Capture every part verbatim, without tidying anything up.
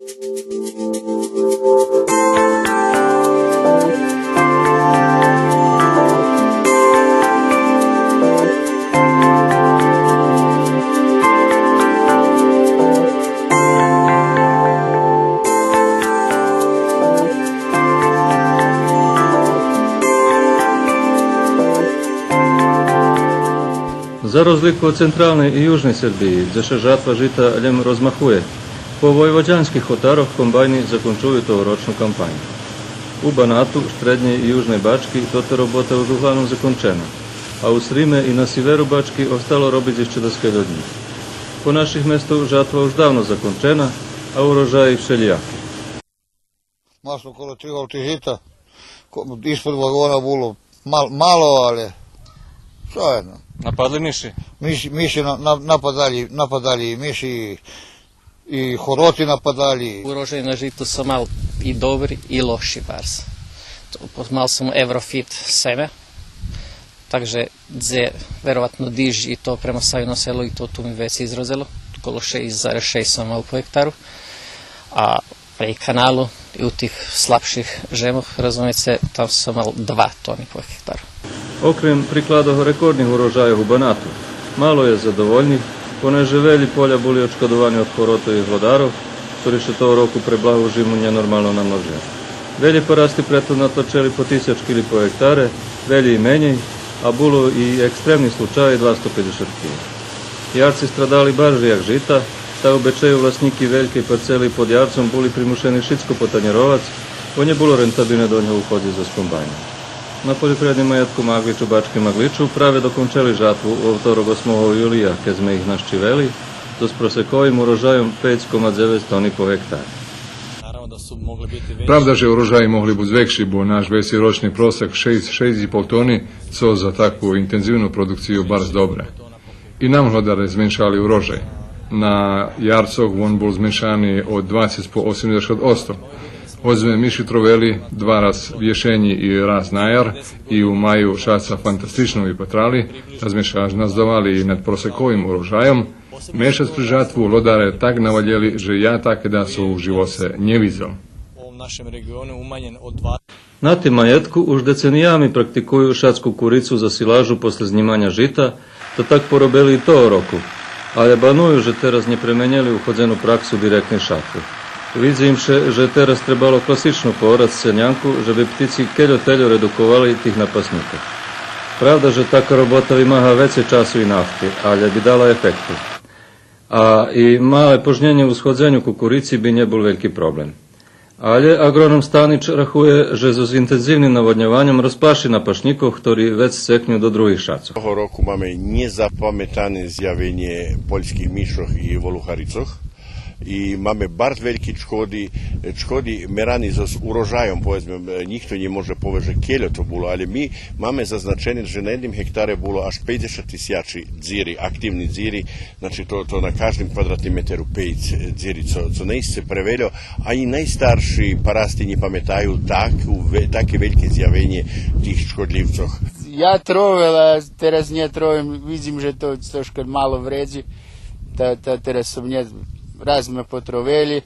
За розлику од централней и южней Сербиї, дзе ше жатва жита лєм розмахує, по войводянских хотарох комбайни закончую тогорочну кампаню. У Банату, штреднєй и южней Бачки тота робота уж углавном закончена, а у Сриме и на сиверу Бачки остало робиц ище даскельо днї. По наших местох жатва уж давно закончена, а урожаї вшелїяки. Масло коло три говти жита, ко-, испод вагона було мал-, мало, але всеєдно. Нападли миши? Миши, миши на-, на-, нападали, нападали и миши, и, и хороти нападали. Урожай на житу сом мал и добри и лоши барз. То, мал сом Еврофит семе, так же дзе вероватно диж и то премасавино село и то ту ми вецей изродзело, коло шейсц зарез шейсц сом мал по гектару, а при каналу и у тих слабших жемох, розумице, там сом мал два тони по гектару. Окрем прикладох рекордних урожайох у Банату, мало єст задовольних, понеже велї поля були одшкодовани од хоротох и глодарох, хтори ше того року пре благу жиму нєнормално намножели. Велї парасти прето натлачели по тисяч кили по гектаре, велї и менєй, а було и екстремни случаї двасто пейдзешат кили. Ярци страдали баржей як жита, та у Бечею власнїки велькей парцели под ярцом були примушени шицко потанєровац, бо нє було рентабилне до нього уходзиц зоз комбайном. На польопривредним маєтку Маґлич у Бачким Маґличу праве докончели жатву у вовторок, осмого юлия, кед зме их нащивели, зоз просековим урожайом пейц кома дзевец тони по гектаре. Правда же урожаї могли буц векши, бо наш вецей рочни просек шейсц, шейсц и пол тони, цо за таку интензивну продукцию барз добре. И нам глодаре зменшали урожай. На ярцох вон бул зменшани од двацец по осемдзешат одсто. Гоч зме миши тровели два раз в єшенї и раз на яр, и у маю шаца фантастично випатрали, та зме ше аж наздовали и над просековим урожайом, мешац пред жатву глодаре так навалєли же я таке дацо у живоце нє видзел. На тим маєтку уж децениями практикую шац кукурицу за силажу после знїманя жита, та так поробели и того року. Але баную же тераз нє пременєли уходзену праксу директней шатви. Видзи им ше же тераз требало класично поорац сценянку, же би птици кельо-тельо редуковали тих напаснїкох. Правда же така робота вимага вецей часу и нафти, але би дала ефекту. А и мале пожнєнє у сходзеню кукурици би нє бул вельки проблем. Але аґроном Станич рахує же зоз интензивним наводньованьом розплаши напашнїкох хтори вец цекню до других шацох. Того року маме нєзапаметане зявенє польских мишох и волухарицох. И маме барз вельки чкоди, чкоди мерани зоз урожайом, поведзме, нїхто нє може повесц же кельо то було, але ми маме зазначене же на єдним гектаре було аж пейдзешат тисячи дзири, активни дзири, значи то, то на каждим квадратним метеру пейц дзири, цо, цо наисце превельо, анї найстарши парасти нє паметаю таку ве-, таке вельке зявенє тих чкодлївцох. Я тровел, а тераз нє тровим, видзим же то трошка мало вредзи, та, та тераз сом нє, раз зме потровели,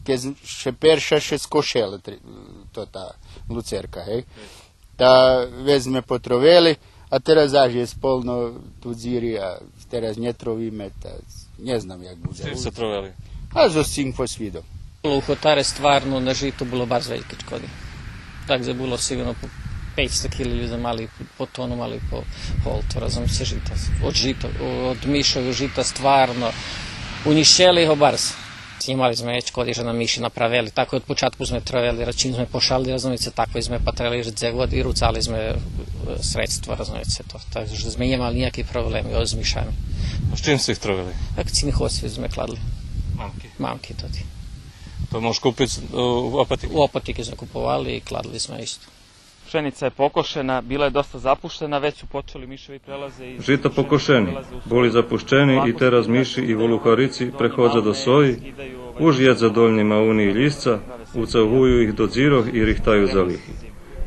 кед ше перша ше скошела, тр-, то та луцерка, гей. Та вец зме потровели, а тераз заш єст полно ту дзири, а тераз нє тровиме, та нє знам як будзе. З чим сце тровели? А зоз цинкфосфидом. У хотаре стварно на житу було барз вельки чкоди. Так же було сигурно по пейцсто кили людзе мали по тону, мали по голту, розумице, жита. Од жита, од мишох жита стварно унїщели го барз. Знїмали зме чкоди же нам миши направели. Тако од початку зме тровели, чим зме пошали, розумице, тако зме патрели же дзе год и руцали зме, е, средства, розумице, то. Так же зме нє мали нїяки проблеми з мишами. А з чим сце их тровели? Так, цинкфосфид зме кладли. Мамки? Мамки тоти. То мож купиц, е, у апатики? У апатики зме куповали и кладли зме исто. Пшеница је покошена, била је доста запуштена, већ су почели мишеви прелазе из... Жита покошени, були запущени и тераз миши и волухарици преходза до сої, уж єдза дольни мауни и лїсца, уцагую их до дзирох и рихтаю залихи.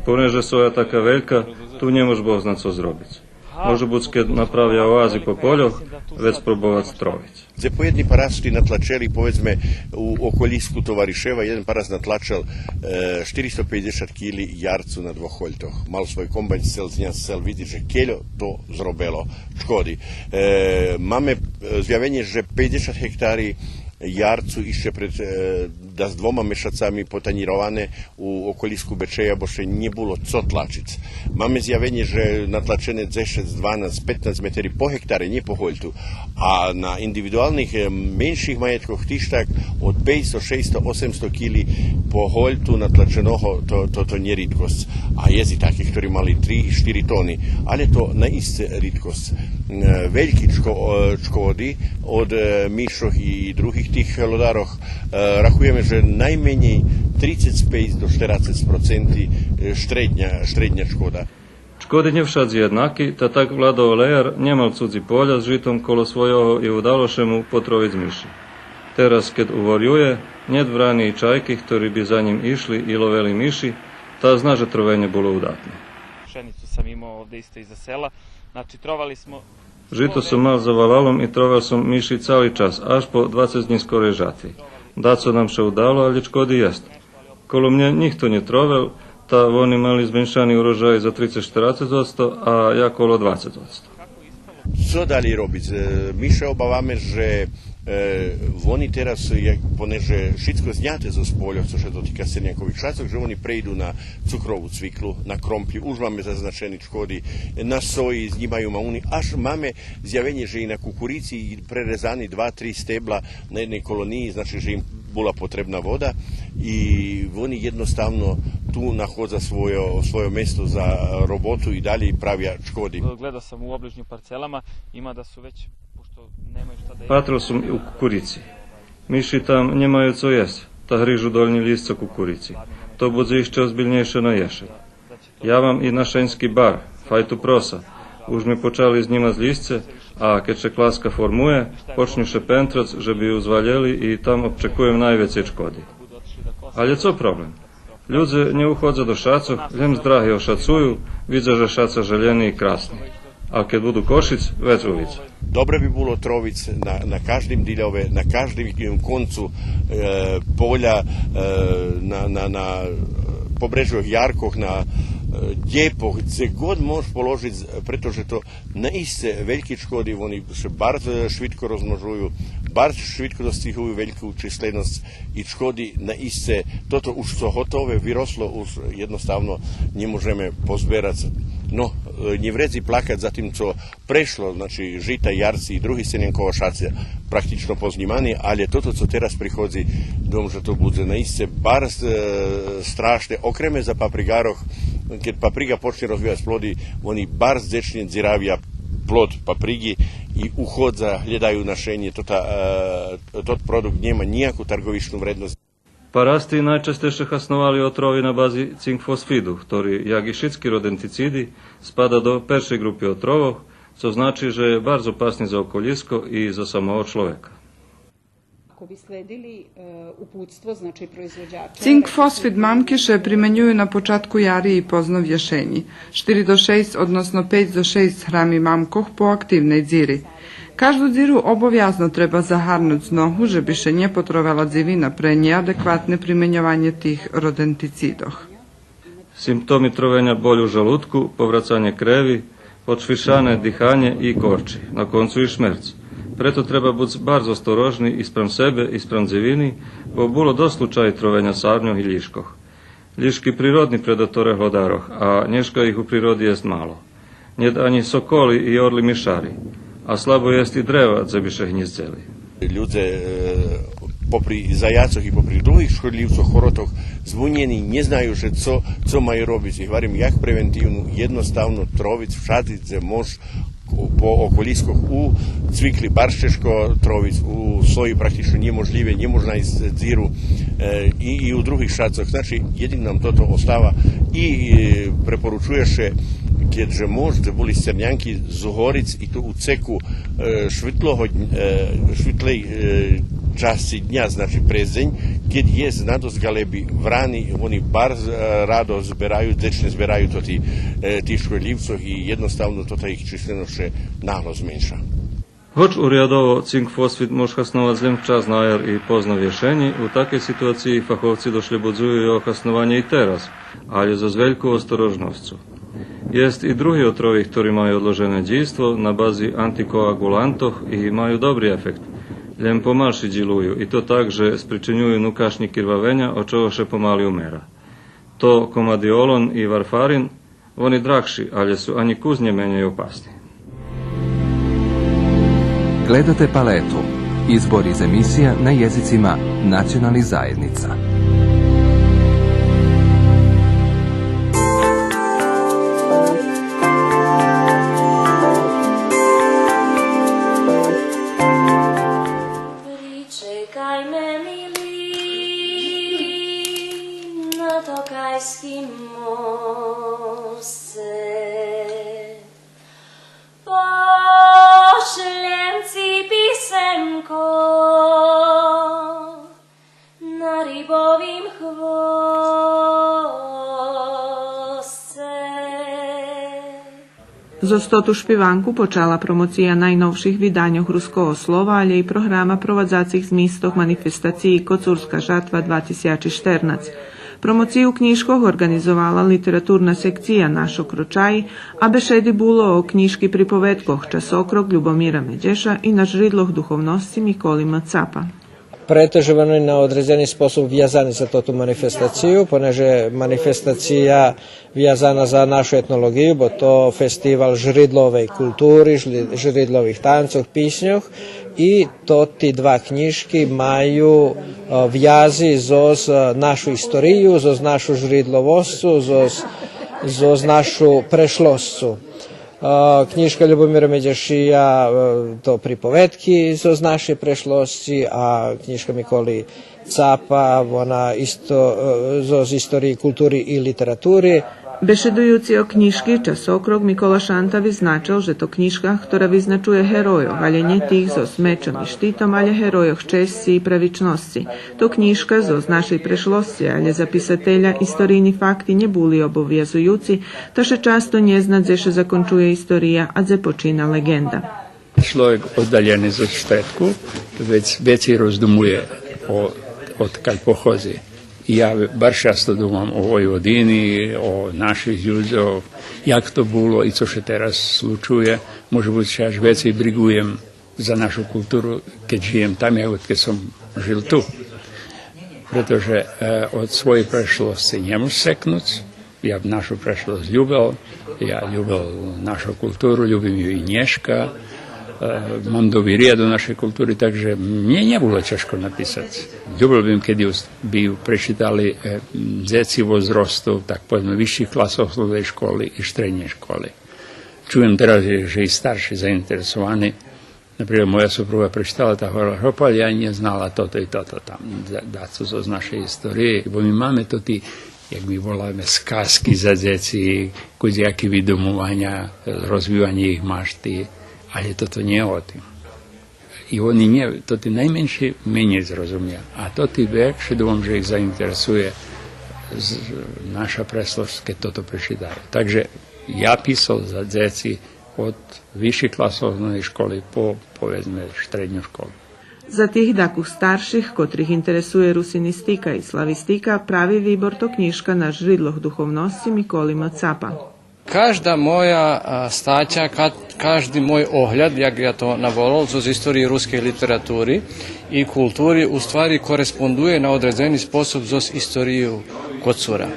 Понеже соя така велька, ту нє мож Бог зна цо зробиц. Може буц, кед направя оази по польох, вец пробовац тровиц. Дзе поєдни парасти натлачели, поведзме, у околїску Товаришева, єден парас натлачел, е, штиристо пейдзешат кили ярцу на двох хольтох. Мал свой комбайн, сцел зняц, сцел видзиц же кельо то зробело чкоди. Е, маме, е, зявенє же пейдзешат гектари ярцу ище пред, е, дас двома мешацами потанїроване у околїску Бечея, бо ше нє було цо тлачиц. Маме зявенє же натлачене дзешец, дванац, петнац метери по гектаре, нє по гольту. А на индивидуалних, е, менших маєткох тиж так од пейцсто, шейсто, осемсто кили по гольту натлаченого, то, то, то нє ридкосц. А єст и таки хтори мали три и штири тони. Але то наисце ридкосц. Е, вельки чко-, е, чкоди од, е, мишох и других тих лодарох, е, рахуєме же найменєй трицец пейц до штерацец проценти, е, штредня, штредня чкода. Чкоди нє вшадзи єднаки, та так Владо Олеяр нє мал цудзи поля з житом коло свойого и удало ше му потровиц миши. Тераз, кед уворює, нєт врани и чайки хтори би за нїм ишли и ловели миши, та зна же тровенє було удатне. Pšenicu sam imao ovde isto iza sela. Znači, trovali smo. Жито сом мал за валалом и тровел сом миши цали час, аж по двацец днї скорей жатви. Дацо нам ше удало, але чкоди єст. Коло мнє нїхто нє тровел, та вони мали зменшани урожай за трицец-штерацец одсто, а я коло двацец одсто. Цо далєй робиц? Е, ми ше обаваме же, е, вони тераз, як, понеже шицко зняте зоз польох, цо ше дотика сцернянкових шацох, же вони прейду на цукрову цвиклу, на кромплї, уж маме зазначени чкоди, на сої, знїмаю мауни, аж маме зявенє же и на кукурици и пререзани два-три стебла на єдней колониї, значи же им була потребна вода и вони єдноставно ту находза свойо, свойо место за роботу и далєй правя чкоди. Gledao sam u obližnjim parcelama, ima da su već, pošto nemaju šta da jedu. Патрел сом и у кукурици. Миши там нємаю цо єсц, та грижу долнї лїсцо кукурици. То будзе ище озбильнєйше на єшень. Я мам и нашеньски бар, файту проса. Уж ми почали знїмац лїсце, а кед ше класка формує, почню ше пентрац же би ю звалєли и там обчекуєм найвецей чкоди. Але цо проблем? Людзе нє уходза до шацох, лєм здраги ошацую, видза же шаца желєни и красни. А кед буду кошиц, вец увидза. Добре би було тровиц на, на каждим дильове, на каждим концу, е, поля, е, на, на, на побрежох яркох, на, е, дєпох, дзе год мож положиц, прето же то наисце вельки чкоди, вони ше барз, е, швидко розмножую, барз швидко достигую вельку численосц и чкоди наисце, тото уж цо готове виросло, уж єдноставно нє можеме позберац. Но, е, нє вредзи плакац за тим цо прешло, значи, жита, ярци и други сцернянкова шаца практично познїмани, але тото цо тераз приходзи, думам же то будзе наисце барз, е, страшне, окреме за папригарох, кед паприга почне розвивац плоди, вони барз дзечнє дзиравя плод паприги и уходза, глєдаю нашенє, тота, е, тот продукт нєма нїяку тарґовичну вредносц. Парасти найчастейше хасновали отрови на бази цинкфосфиду, хтори, як и шицки родентициди, спада до першей ґрупи отровох, цо значи же є барз опасни за околїско и за самого чловека. Ako bi sledili, e, uputstvo, znači, proizvođača, Цинк фосфид мамки ше применюю на початку яри и позно в єшенї. Штири до шейсц, односно пейц до шейсц грами мамкох по активней дзири. Кажду дзиру обовязно треба загарнуц з ногу, же би ше нє потровела дзивина пре нєадекватне применьованє тих родентицидох. Симптоми тровеня: боль у желудку, поврацанє креви, почвиршане диханє и корчи, на концу и шмерц. Прето треба буц барз осторожни и спрам себе, и спрам дзивини, бо було досц случаї тровеня сарньох и лїшкох. Лїшки природни предаторе глодарох, а нєшка их у природи єст мало. Нєт анї соколи и орли мишари, а слабо єст и древа дзе би ше гнїздзели. Людзе, е, попри заяцох и попри других шкодлївцох, хоротох, збунєни, нє знаю же цо, цо маю робиц. И гварим, як превентивну, єдноставно тровиц вшадзи дзе мож по околїскох, у цвикли барз чежко тровиц, у сої практично нєможлїве, нє мож найсц дзиру, е, и, и у других шацох. Значи, єдино нам тото остава и, е, препоручує ше, кед же мож, дзе були сцернянки, згориц и то у цеку, е, швитлого дн-, е, швитлей, е, часци дня, значи през дзень, кед єст надосц ґалеби, врани, вони барз, е, радо збераю, дзечнє збераю тоти, е, тих шкодлївцох и єдноставно тота их численосц ше нагло зменша. Гоч урядово цинк-фосфид мож хасновац лєм вчас на яр и позно вєшенї, у такей ситуациї фаховци дошлєбодзую його хаснованє и тераз, алє зоз вельку осторожносцу. Єст и други отрови хтори маю одложене дїйство на бази антикоаґулантох и маю добри ефект. Лєм помалши дїлую, и то так же спричинюю нукашнї кирвавеня, од чого ше помали умера. То комадиолон и варфарин, вони драгши, алє су анї кус нє менєй опасни. Gledate Paletu, izbor iz emisija na jezicima nacionalnih zajednica. Pričekaj me, mili, na Tokajskim mosce. Pošljem ci pisemko na ribovim hvosce. Зоз тоту шпиванку почала промоция найновших виданьох Руского слова, алє и програма провадзацих змистох манифестациї Коцурска жатва два тисячи штернац. Промоцию кнїжкох орґанизовала литературна секция Нашо крочаї, а бешеди було о кнїжки приповедкох Часокрок Любомира Медєша и На жридлох духовносци Миколи М. Цапа. Прето же вони на одредзени способ вязани за тоту манифестацию, понеже манифестация вязана за нашу етнолоґию, бо то фестивал жридловей култури, жри-, жридлових танцох, писньох, и тоти два кнїжки маю, е, вязи зоз, е, нашу историю, зоз нашу жридловосцу, зоз, зоз нашу прешлосцу. Е, кнїжка Любомира Медєшия, е, то приповедки зоз нашей прешлосци, а кнїжка Миколи Цапа, вона исто, е, зоз историї култури и литератури. Бешедуюци о кнїжки Часокрок, Микола Шанта визначел же то кнїжка хтора визначує геройох, алє нє тих зоз мечом и штитом, алє геройох чесци и правичносци. То кнїжка зоз нашей прешлосци, алє за писателя историйни факти нє були обовязуюци, та ше часто нє зна дзе ше закончує история, а дзе почина леґенда. Чловек оддалєни зоз штредку, вец, вецей роздумує о, одкаль походзи. И я барз часто думам о Войводини, о наших людзох, як то було и цо ше тераз случує. Може буц ше аж вецей бриґуєм за нашу културу, кед жиєм там, як кед сом жил ту. Прето же, е, од своєй прешлосци нє мож секнуц. Я нашу прешлосц любел, я любел нашу културу, любим ю и нєшка. Е, мам довирия до нашей култури, так же мнє нє було чежко написац. Любел бим кед ю, би ю пречитали, е, дзеци возросту, так поведзме, висших класох основней школи и штреднєй школи. Чуєм тераз же, же и старши заинтересовани. Например, моя супруга пречитала, та говорела: „Гопаль, я нє знала тото и тото там, да-, дацо зоз нашей историї“, бо ми маме тоти, як ми воламе, сказки за дзеци, кудзяки видумованя, розвиванє їх машти, алє тото нє о тим. И вони нє, тоти найменши менєй зрозумя, а тоти векши, думам же їх заинтересує з-, наша прешлосц, кед тото пречитаю. Так же я писал за дзеци од висших класох основней школи по, поведзме, штредню школу. За тих дакус старших, котрих интересує русинистика и славистика, прави вибор то кнїжка На жридлох духовносци Миколи М. Цапа. Кажда моя, а, статя, ка-, кажди мой огляд, як я то наволал, зоз историї рускей литератури и култури, у ствари кореспондує на одредзени способ зоз историю Коцура.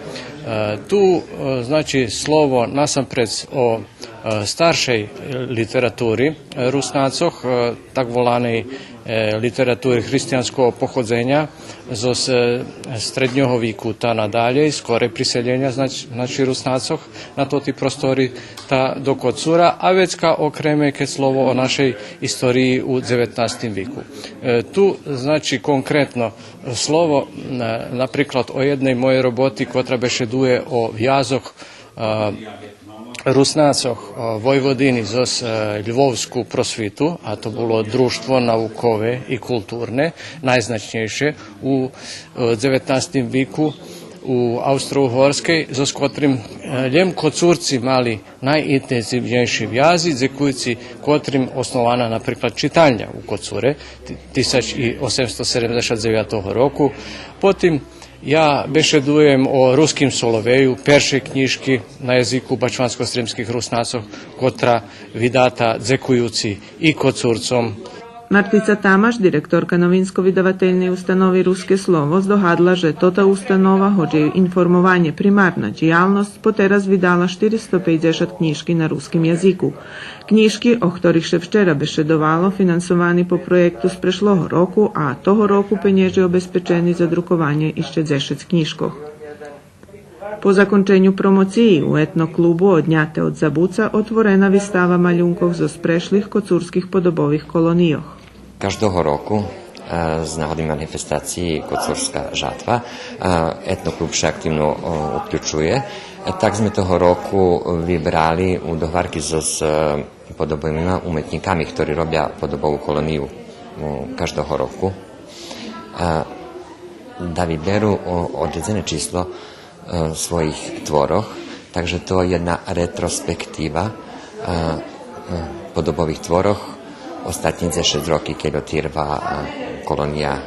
Е, ту, е, значи, слово насампредз о, е, старшей литератури, е, Руснацох, е, так воланей, е, литератури християнского походзеня, зоз, е, штреднього вику та надалєй, скорей приселєня, знач-, значи, Руснацох на тоти простори та до Коцура, а вецка окреме кед слово о нашей историї у дзеветнастим вику. Е, ту, значи, конкретно слово, е, наприклад, о єдней моєй роботи, котра бешедує о вязох, е, Руснацох, е, Войводини зоз, е, львовску просвиту, а то було дружтво наукове и културне, найзначнєйше у, е, дзеветнастим вику. У Австро-Угорскей, зоз котрим, е, лєм Коцурци мали найинтензивнєйши вязи, дзекуюци котрим основана, наприклад, читальня у Коцуре, ти-, тисяч осемсто седемдзешат дзевятого року. Потим я бешедуєм о Руским соловею, першей кнїжки на язику бачванско-сримских Руснацох, котра видата дзекуюци и Коцурцом. Мартица Тамаш, директорка Новинско-видавательней установи Руске слово, здогадла же тота установа, гоч єй информованє примарна дїялносц, потераз видала штиристо пейдзешат кнїжки на руским язику. Кнїжки, о хторих ше вчера бешедовало, финансовани по проєкту з прешлого року, а того року пенєжи обезпечени за друкованє ище дзешец кнїжкох. По законченю промоциї у Етно-клубу Одняте од забуца отворена вистава малюнкох зоз прешлих коцурских подобових колонийох. Каждого року, е, з нагоди манифестациї Коцурска жатва, е, Етно-клуб ше активно, о, уключує. Е, так зме того року вибрали у догварки зоз, е, подобовима уметнїками, хтори робя подобову колонию у, каждого року, е, да виберу, о, одредзене число, е, своїх творох. Так же то єдна ретроспектива, е, е, подобових творох остатнї дзешец роки, кельо тирва, е, колония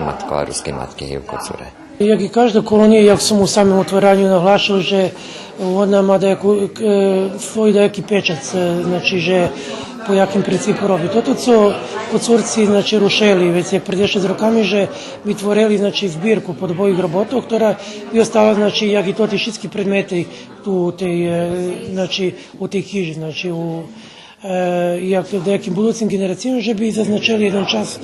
Маткова Рускей матки гей у Коцуре. Як и кажда колония, як сом у самим отвараню наглашел же вона ма даяку, е, свой даяки печат, е, значи же по яким принципу роби. Тото цо Коцурци, значи, рушели вец як пред дзешец роками, же витворели, значи, збирку подобових роботох, котра би остала, значи, як и тоти шицки предмети ту у тей, е, значи, у тей хижи, значи, у, е, як то даяким будуцим ґенерацийом, же би зазначели єден час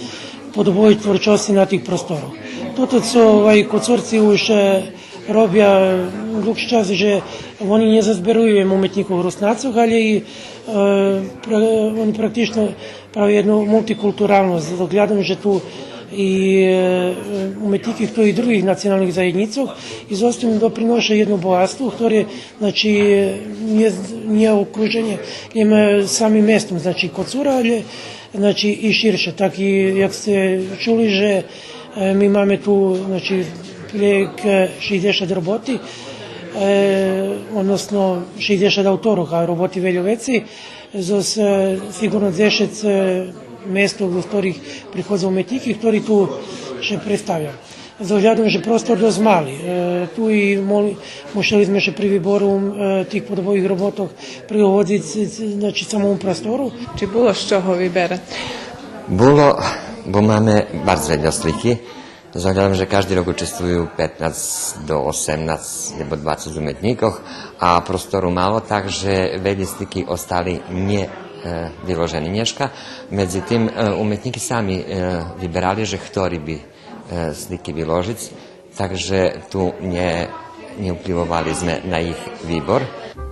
подобовей творчосци на тих просторох. Тото цо, овай, Коцурци уж, е, робя длугши час, же вони нє зазберую лєм уметнїкох Руснацох, алє и, е, пра-, вони практично правя єдну мултикултуралносц, з оглядом же ту и, е, уметнїки хтори и других националних заєднїцох, и зоз тим доприноша єдно богатство, хторе, значи, нє, нє окружене лєм, е, самим местом, значи, Коцура, алє, значи, и ширше. Так и як сце чули же, е, ми маме ту, значи, прейґ, е, шейдзешат роботи, е, односно шейдзешат авторох, а роботи вельо вецей, зоз, е, сиґурно дзешец, е, местох, зоз хторих приходза уметнїки, хтори ту ше представя. З оглядом же простор досц мали, е, ту и моли-, мушели зме ше при вибору, е, тих подобових роботох прилагодзиц, значи, самому простору. Чи було з чого виберати? Було, бо маме барз вельо слики. З оглядом же кажди рок учествую петнац до осемнац, лєбо двацец уметнїкох, а простору мало, так же велї слики остали нє, е, виложени нєшка. Медзитим, е, уметнїки сами, е, виберали же хтори би, е, слики виложиц, так же ту нє, нє уплївовали зме на їх вибор.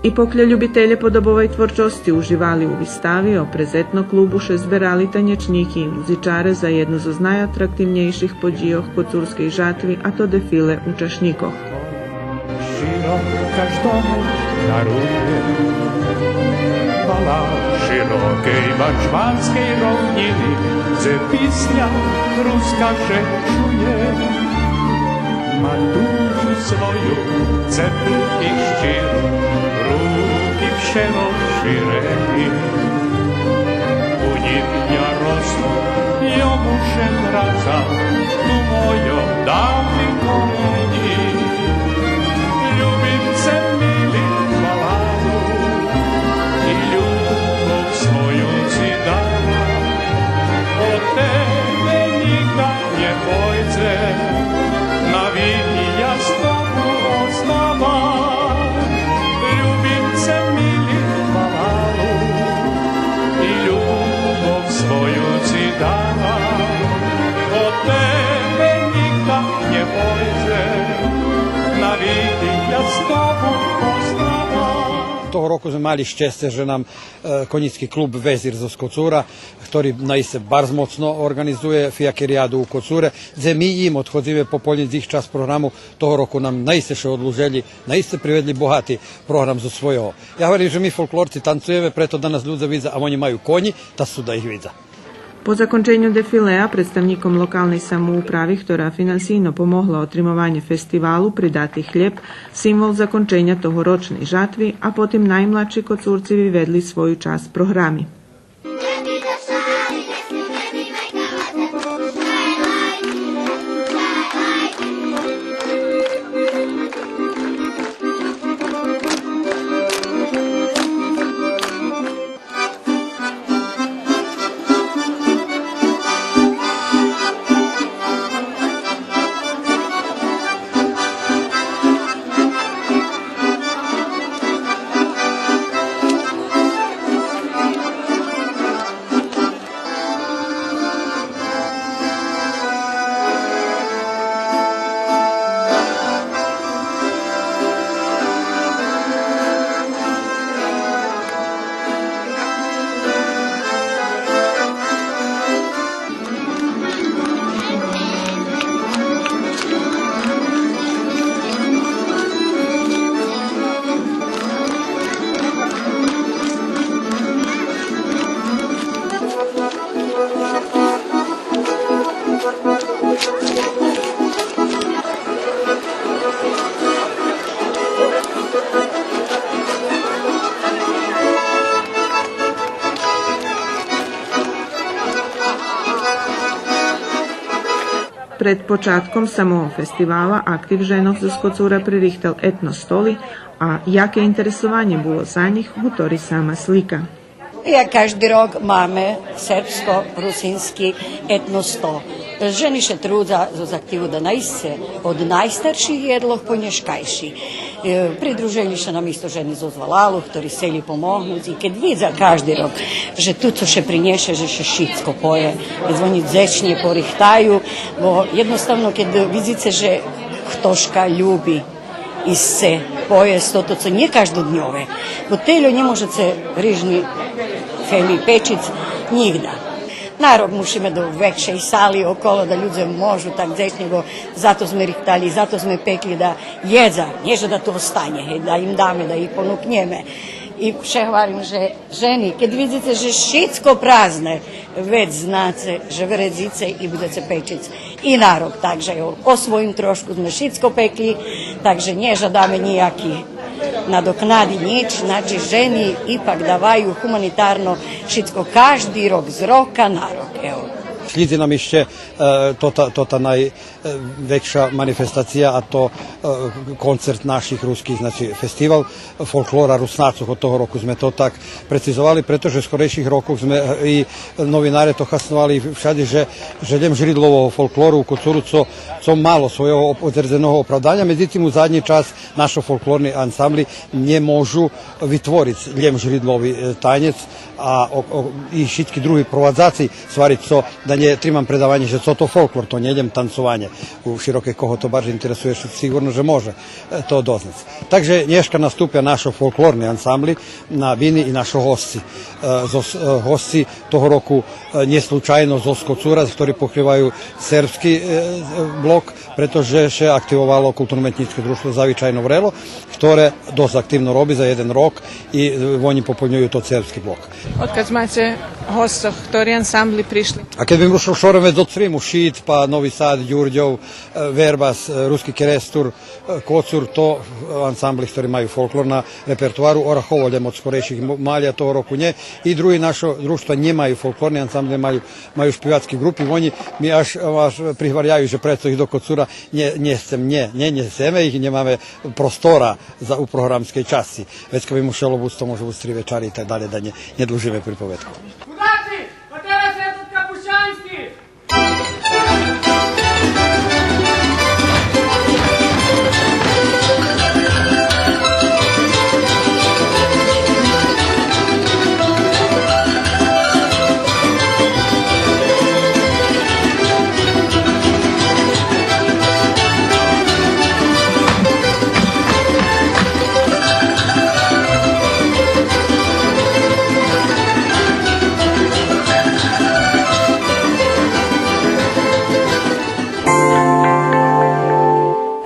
И покля любителє подобовей творчосци уживали у вистави, опрез Етно-клубу ше зберали танєчнїки и музичаре за єдну зоз найатрактивнєйших подїйох коцурскей жатви, а то дефиле учашнїкох. Щиро каждому дарує. Балад широкей бачванскей ровнїни, дзе писня руска ше чує. Ма душу свою цеплу и щиру, руки вше розширени. У нїм я росну, йому ше врацам, ту мойо давни колонїї. Любим це, мили, баладу, и любов свою ци дам. Од тебе нїґда нє пойдзем, навики я з тобу остава. Любим це, мили, баладу, и любов свою ци дава. Од тебе нїґда нє пойдзем, навики я з тобу остава. Того року зме мали щесце же нам, е, конїцки клуб Везир зоз Коцура, хтори наисце барз моцно орґанизує фиякериаду у Коцуре, дзе ми им одходзиме пополнїц їх часц програму. Того року нам наисце ше одлужели, наисце приведли богати програм зоз свойого. Я гварим же ми фолклорци танцуєме, прето да нас людзе видза, а вони маю конї, та сцу да их видза. По законченю дефилея представнїком локалней самоуправи, хтора финансийно помогла отримованє фестивалу, придати хлєб, символ законченя тогорочней жатви, а потим наймладши Коцурци виведли свою часц програми. Пред початком самого фестивала актив женох зоз Коцура пририхтал етно столи, а яке интересованє було за нїх, гутори сама слика. Як кажди рок маме сербско-русински етно стол. Жени ше трудза зоз активу да наисце од найстарших єдлох по нєшкайши. Е, придружели ше нам исто жени зоз валалу, хтори сцели помогнуц. И кед видза кажди рок же ту цо ше принєше, же ше шицко поє, кед вони дзечнє порихтаю, бо єдноставно кед видзице же хтошка люби и сце поєсц тото цо нє каждодньове, бо тельо нє можеце рижни фели печиц нїґда. На рок мушиме до векшей сали около да людзе можу так дзечнє, бо зато зме рихтали, зато зме пекли да єдза, нє же да ту останє, гей, да им даме, да их понукнєме. И вше гварим же жени, кед видзице же шицко празне, вец знаце же вредзице и будзеце печиц и на рок. Так же, ево, о своїм трошку зме шицко пекли, так же нє жадаме нїяки надокнади, нїч, значи, жени ипак даваю гуманитарно шицко кажди рок, з рока на рок, ево. Шлїдзи нам ище, е, тота, тота най-, е, векша манифестация, а то, е, концерт наших руских, значи, фестивал фолклора Руснацох. Од того року зме то так прецизовали, прето же скорейших рокох зме, е, и новинаре то хасновали, и вшадзи же, же лєм жридлового фолклору у Коцуру, цо, цо мало свойого оп-, одредзеного оправданя. Медзитим, у заднї час нашо фолклорни ансамбли нє можу витвориц лєм жридлови, е, танєц, а о-, о-, и шицки други провадзаци ствари, цо да нє тримам предаванє же цо то фолклор, то нє лєм танцованє. У широкей, кого то баржей интересує, сиґурно же може, е, то дознац. Так же нєшка наступя нашо фолклорни ансамбли на бини и нашо госци. Е, зоз, е, госци того року, е, нє случайно зоз Коцура, хтори покриваю сербски, е, е, блок, прето же ше активовало Културно-уметнїцке дружтво Завичайно врело, хторе досц активно роби за єден рок и, е, вони пополнюю тот сербски блок. Одкадз маце госцох, хтори ансамбли пришли? А кед бим рушел шором, вец зоз Сриму, Шид, па Нови Сад, Дюрдьов, е, Вербас, е, Руски Керестур, е, Коцур, то, е, ансамбли хтори маю фолклор на репертоару, Орахово лєм од скорейших м-, мали, а того року нє. И други нашо дружтва нємаю фолклорни ансамбли, маю, маю шпивацки ґрупи, вони ми аж, аж пригваряю же прецо их до Коцура нє, нє сцем, нє, нє, нє сцеме их, нємаме простора за, у програмскей часци. Вецка би мушело буц, то може буц три вечари и так далєй, да нє, нє длужиме приповедку. Кудаци, а тераз Редот Капущански!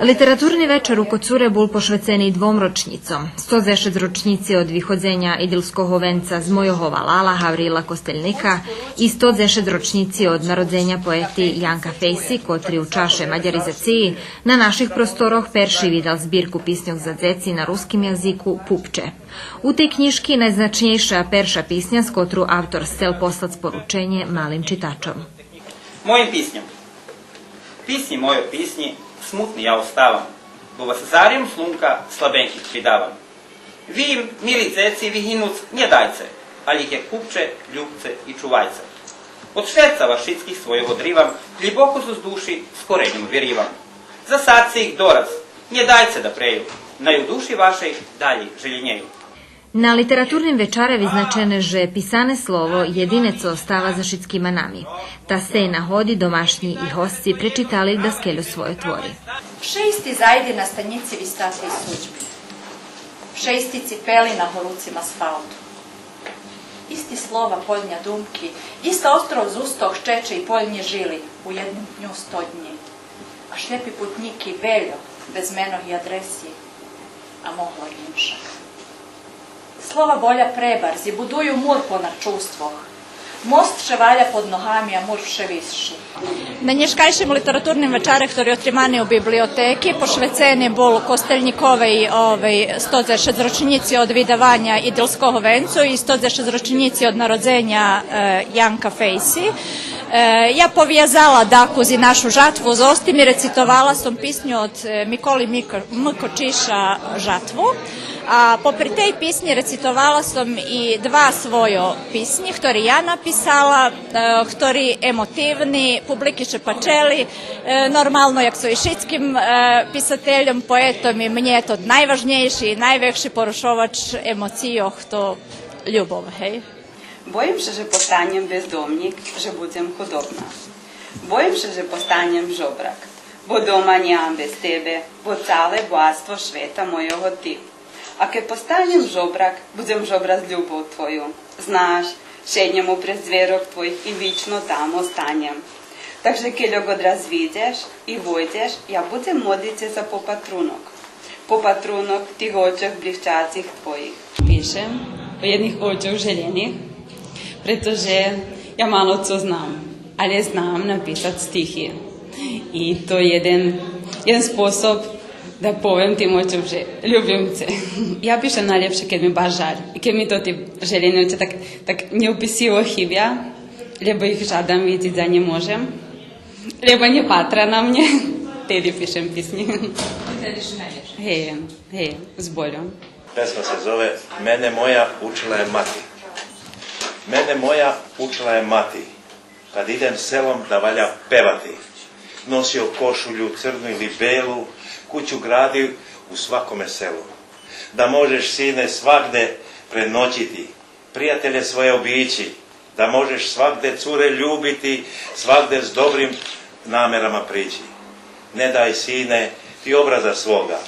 Литературни вечар у Коцуре бул пошвецени двом рочнїцом. Сто дзешец рочнїци од виходзеня Идилского венца з мойого валала Гавриїла Костельника и сто дзешец рочнїци од народзеня поети Янка Фейси, котри у чаше мадяризациї на наших просторох перши видал збирку писньох за дзеци на руским язику Пупче. У тей кнїжки найзначнєйша перша писня, з котру автор сцел послац порученє малим читачом. Моїм писньом. Писнї мойо, писнї, смутни я оставам, бо вас зарям слунка слабеньких придавам. Ви им, мили дзеци, вигинуц нє дайце, алє их як Пупче любце и чувайце. Од шерца вас шицких свойого дривам, глїбоко зоз души з кореньом виривам. Засадце их дораз, нє дайце да прею, най у души вашей далєй желєнєю. На литературним вечаре визначене же писане слово єдине цо остава за шицкима нами. Та з тей нагоди домашнї и госци пречитали даскельо свойо твори. Вше исти зайди на станїци вистатей судьби. Вше исти ципели на горуцим асфалту. Исти слова полня думки, иста остров з устох чече и полнї жили у єдним дню сто днї. А шлєпи путнїки вельо, без менох и адреси, а могло и иншак. Слова боля пребарз и будую мур понад чувствох. Мост ше валя под ногами, а мур вше висши. На нєшкайшим литературним вечаре, хтори отримани у библиотеки, пошвецени бул Костельниковей, овей, сто дзешец рочнїци од видаваня Идилского венцу и сто дзешец рочнїци од народзеня, е, Янка Фейси. Е, я повязала дакус и нашу жатву зоз тим и рецитовала сом писню од, е, Миколи Мико-, М. Кочиша Жатву. А попри тей писнї рецитовала сом и два свойо писнї, хтори я написала, е, хтори емотивни, публики ше пачели, е, нормално, як цо и шицким, е, писательом, поетом, и мнє то найважнєйши и найвекши порушовач емоцийох, то любов, гей. Боїм ше же постанєм бездомнїк, же будзем худобна. Боїм ше же постанєм жобрак, бо дома нємам без тебе, бо цале богатство швета мойого ти. А кед постанєм жобрак, будзем жобрац любов твою. Знаш, шеднєм упрез дверох твоїх и вично там останєм. Так же кельо год раз видзеш и войдзеш, я будзем модлиц ше за попатрунок. Попатрунок тих очох блищацих твоїх. Пишем о єдних очох желєних, прето же я мало цо знам, алє знам написац стихи. И то єден, єден способ да повем тим очом же любим це. Я пишем найлєпше кед ми баш жаль. И кед ми тоти желєни очи так, так нєописиво хибя, лєбо их жадам видзиц, а нє можем. Лєбо нє патра на мнє, теди пишем писнї. Гей, гей, з больом. Песма ше зове Мене моя учила є мати. Мене моя учила є мати. Кад идем селом да валя певати. Носио кошулю црну или белу, кућу градив у свакоме селу. Да можеш, сине, свагде преноћити, приятелє своє обићи, да можеш свагде цуре любити, свагде з добрим намерама прићи. Не дай, сине, ти образа свога,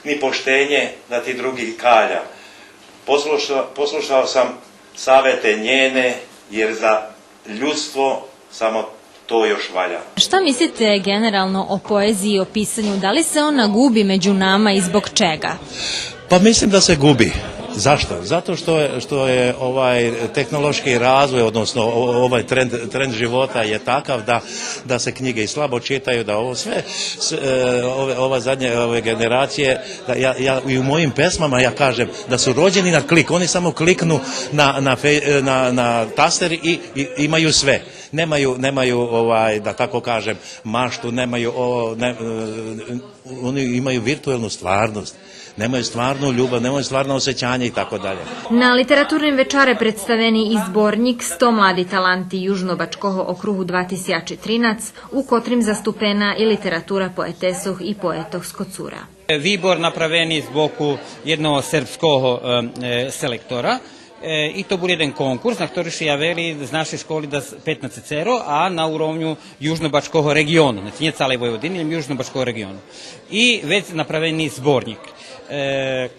ни поштенє да ти други каля. Послуша-, послушао сам савете њене, јер за људство само то још ваља. Šta mislite generalno o poeziji, o pisanju? Da li se ona gubi među nama i zbog čega? Pa mislim da se gubi. Zašto? Zato što je, što je ovaj tehnološki razvoj, odnosno o-, ovaj trend, trend života je takav da, da se knjige i slabo čitaju, da ovo sve, s-, e, ove, ova zadnje, ove generacije, da ja, ja i u mojim pesmama ja kažem da su rođeni na klik, oni samo kliknu na, na fe-, na, na taster i, i imaju sve. Nemaju, nemaju, ovaj, da tako kažem, maštu, nemaju, o, ne, e, oni imaju virtuelnu stvarnost, nemaju stvarnu ljubav, nemaju stvarno osjećanje i tako dalje. На литературним вечаре представени и зборнїк Сто млади таланти Южнобачкого округу два тисячи тринац, у котрим заступена и литература поетесох и поетох з Коцура. Вибор направени з боку єдного сербского, е, е, селектора. Е, и то бул єден конкурс на хтори ше явели з нашей школи дас петнацецеро, а на уровню Южнобачкого реґиону, значи, нє цалей Войводини, лєм Южнобачкого реґиону. И вец направени зборнїк. Е,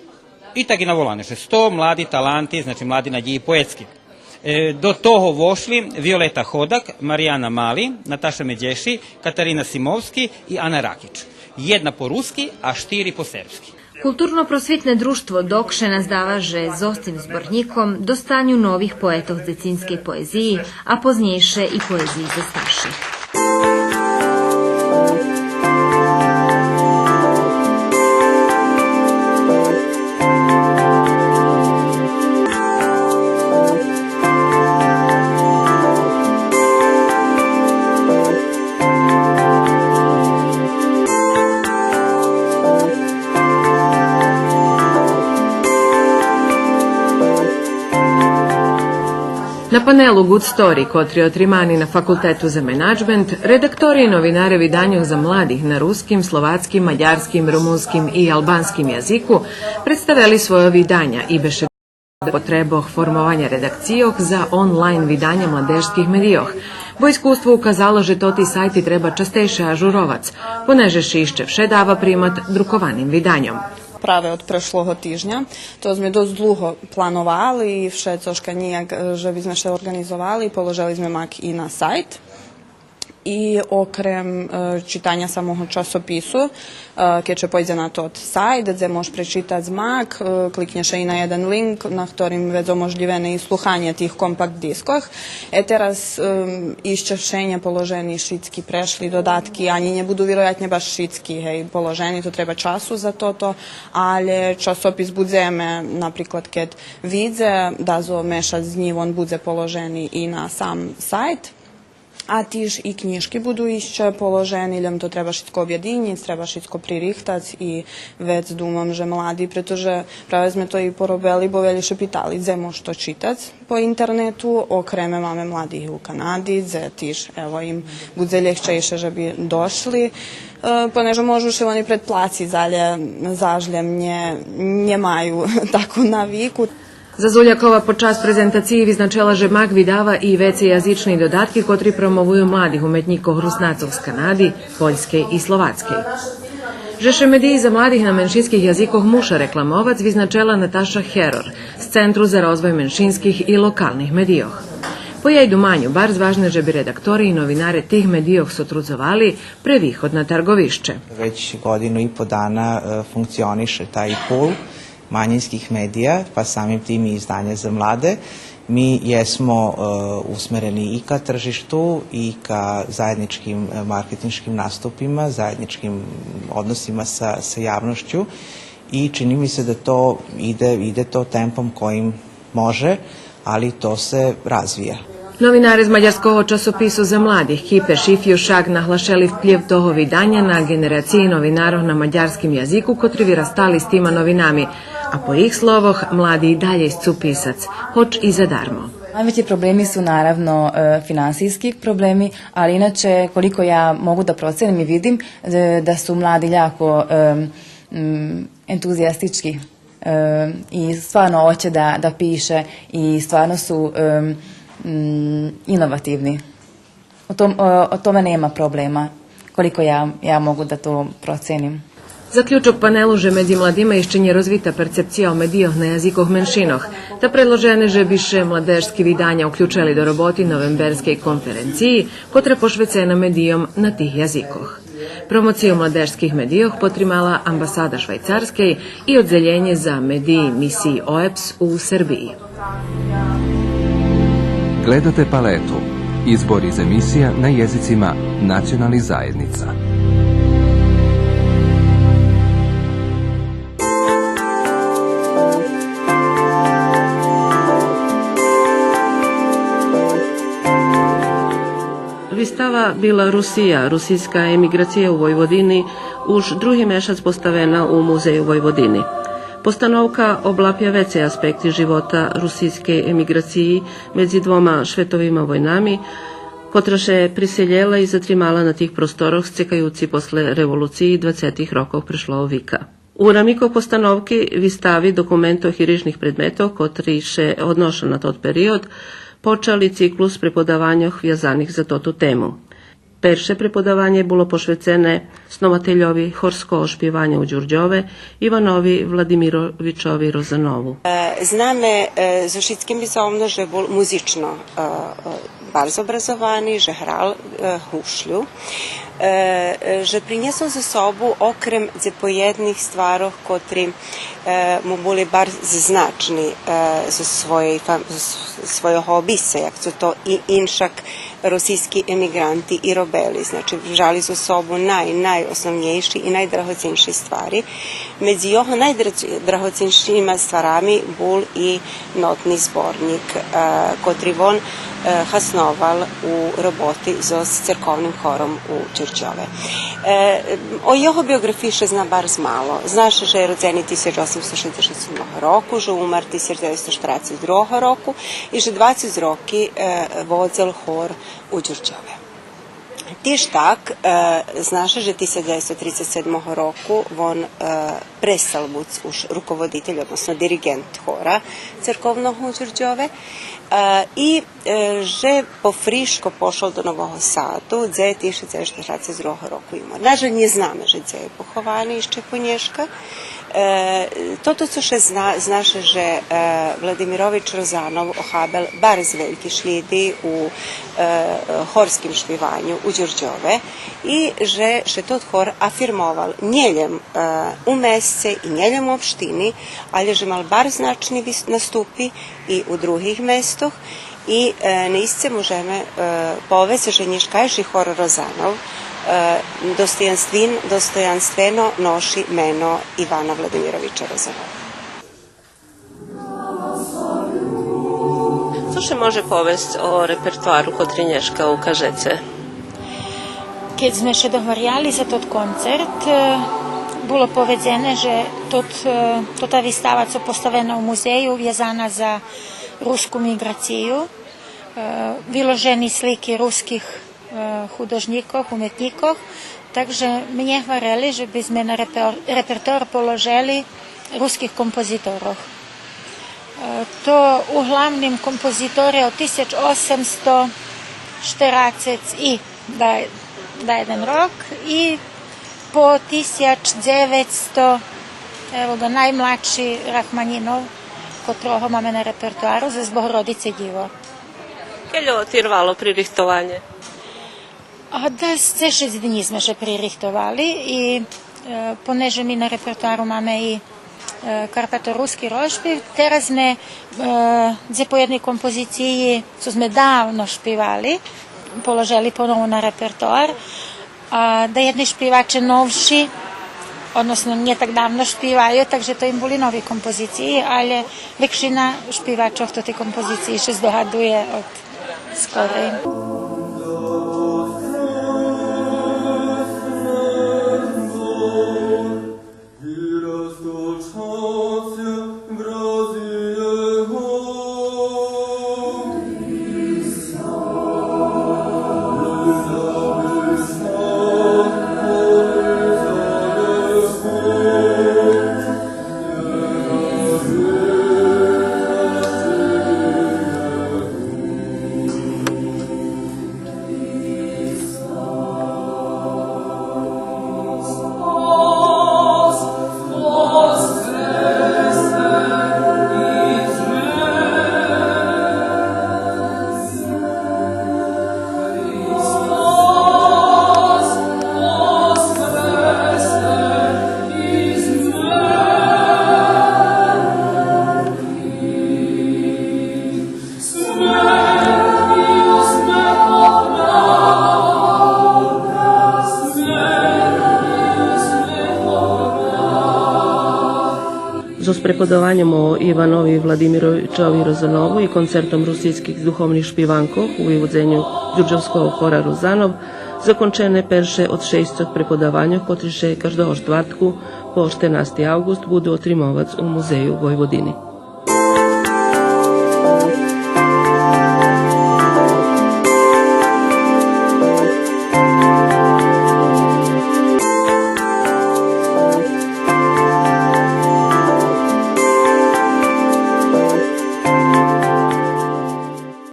и так и наволане ше Сто млади таланти, значи, млади надїї поетски. Е, до того вошли Виолета Ходак, Марияна Мали, Наташа Медєши, Катарина Симовски и Ана Ракич. Єдна по руски, а штири по сербски. Културно-просвитне дружтво ДОКШЕ наздава же зоз тим зборнїком достаню нових поетох дзецинскей поезиї, а познєйше и поезиї за старших. На панелу Good Story, котри отримани на Факултету за менаджмент, редактори и новинаре виданьох за младих на руским, словацким, мадярским, румунским и албанским язику представели свойо виданя и бешедовали о потребох формованя редакцийох за онлайн виданя младежских медийох, бо искуство указало же тоти сайти треба частейше ажуровац, понеже ши ище вше дава примат друкованим виданьом. Праве од прешлого тижня, то зме досц длуго плановали и вше цошка нїяк, е, же би зме ше орґанизовали, положели зме мак и на сайт. И окрем, е, читаня самого часопису, е, кед ше пойдзе на тот сайт, дзе мож пречитац мак, е, кликнє ше и на єден линк, на хторим вец оможлївене и слуханє тих компакт дискох. Е, тераз, ем, ище вше нє положени шицки прешли додатки, анї нє буду вироятнє баш шицки, гей, положени, то треба часу за тото, алє часопис будземе, наприклад, кед видзе, да зоз мешац днї вон будзе положени и на сам сайт. А тиж и кнїжки буду ище положени, лєм то треба шицко обєдинїц, треба шицко пририхтац и вец думам же млади, прето же праве зме то и поробели, бо велї ше питали дзе мож то читац по интернету, окреме маме младих и у Канади, дзе тиж, ево, им будзе лєгчейше же би дошли, е, понеже можу ше вони предплациц, алє заш лєм нє, нє маю таку навику. Зазулякова под час презентациї визначела же мак видава и вецеязични додатки котри промовую младих уметнїкох Руснацох з Канади, Польскей и Словацкей. Же ше медиї за младих на меншинских язикох муша рекламовац, визначела Наташа Херор з Центру за розвой меншинских и локалних медийох. По єй думаню, барз важне же би редактори и новинаре тих медийох сотрудзовали пре виход на тарґовище. Већ годину и по дана, е, функционише тај пул мањинских медија, па самим тим и издања за младе. Ми јесмо, е, усмерени и ка тржишту и ка заједничким, е, маркетиншким наступима, заједничким односима са, са јавношћу и чини ми се да то иде, иде то темпом којим може, али то се развија. Новинаре з мадярского часопису за младих Кипе Шифју шак наглашели вплїв того виданя на ґенерациї новинарох на мадярским язику котри вирастали з тима новинами, а по їх словох млади и далєй сцу писац, гоч и задармо. Najveći problemi su naravno, e, finansijski problemi, ali inače koliko ja mogu da procenim i vidim, e, da su mladi jako, e, m, entuzijastički, e, i stvarno hoće da, da piše i stvarno su, e, m, inovativni. O tom-, o, o tome nema problema, koliko ja, ja mogu da to procenim. Заключок панелу же медзи младима ище нє розвита перцепция о медийох на язикох меншинох, та предложене же би ше младежски виданя уключели до роботи новемберскей конференциї, котра пошвецена медийом на тих язикох. Промоцию младежских медийох потримала Амбасада Швайцарскей и Оддзелєнє за медиї мисиї ОЕБС у Сербиї. Gledate Paletu, izbor iz emisija na jezicima nacionalnih zajednica. Вистава Била Русия, русийска емиґрация у Войводини, уж други мешац поставена у Музею Войводини. Постановка облапя вецей аспекти живота русийскей емиґрациї медзи двома шветовима войнами, котра ше приселєла и затримала на тих просторох, сцекаюци после револуциї двацетих рокох прешлого вика. У рамикох постановки вистави документох и рижних предметох, котри ше одноша на тот период, почали циклус преподаваньох вязаних за тоту тему. Перше преподаванє було пошвецене сновательови хорского шпиваня у Дюрдьове Иванови Владимировичови Розанову. Е, знаме, е, зоз шицким би зовно же бул музично, е, е, барз образовани, же грал, е, гушлю, е, е, же принєсол зоз собу, окрем дзепоєдних стварох котри, е, му були барз значни, е, зоз своєй фам-, зоз свойого обисца, як цо то и иншак росийски емиґранти и робели. Значи, вжали зоз собу най-, найосновнєйши и найдрагоценши ствари. Медзи його найдраго-, драгоценшима стварами бул и нотни зборнїк, е, котри вон, е, хасновал у роботи зоз церковним хором у Дюрдьове. Е, о його биоґрафиї ше зна барз мало. Зна ше же є родзени тисяч осемсто шейдзешат седмого року, же умар тисяч дзевецсто штерацец другого року и же двацец роки, е, водзел хор у Дюрдьове. Тиж так, е, зна ше же тисяч дзевецсто трицец седмого року вон, е, престал буц уж руководитель, односно дириґент хора церковного у Дюрдьове, е, и, е, же пофришко пошол до Нового Саду, дзе тисяч дзевецсто штерацец другого року умар. На жаль, нє знаме же дзе є поховани ище по нєшка. Е, тото цо ше зна, зна ше же, е, Владимирович Розанов охабел барз вельки шлїди у, е, хорским шпиваню у Дюрдьове и же ше тот хор афирмовал нєлєм, е, у месце и нєлєм у општини, алє же мал барз значни вис-, наступи и у других местох. И, е, наисце можеме, е, повесц же нєшкайши хор Розанов, е, достоянствин-, достоянствено ноши мено Ивана Владимировича Розанова. Цо ше може повесц о репертоару котри нєшка укажеце? Кед зме ше договоряли за тот концерт, е, було поведзене же тот, е, тота вистава цо поставена у музею, вязана за руску миґрацию, е, виложени слики руских, е, художнїкох, уметнїкох. Так же мнє гварели же би зме на репер-, репертоар положели руских композиторох. Е, то углавним композиторе од тисяч осемсто штерацец и да, да єден рок и по тисяч дзевецсто, ево ґа, наймладши Рахманїнов, котрого маме на репертоару, зоз Богородице дїво. Кельо тирвало пририхтованє? А дас дзешец днї зме ше пририхтовали и, е, понеже ми на репертоару маме и, е, карпаторуски розпив, тераз зме, е, дзепоєдни композициї, цо зме давно шпивали, положели понову на репертоар. А даєдни шпиваче новши, односно нє так давно шпиваю, так же то им були нови композициї, алє векшина шпивачох тоти композициї ше здогадує од скорей. Зоз преподаваньом о Иванови Владимировичови Розанову и концертом русийских духовних шпиванкох у виводзеню Дюрдьовского хора Розанов закончене перше од шейсцох преподаваньох, котри ше каждого штвартку по штернасти авґуст буду отримовац у Музею Войводини.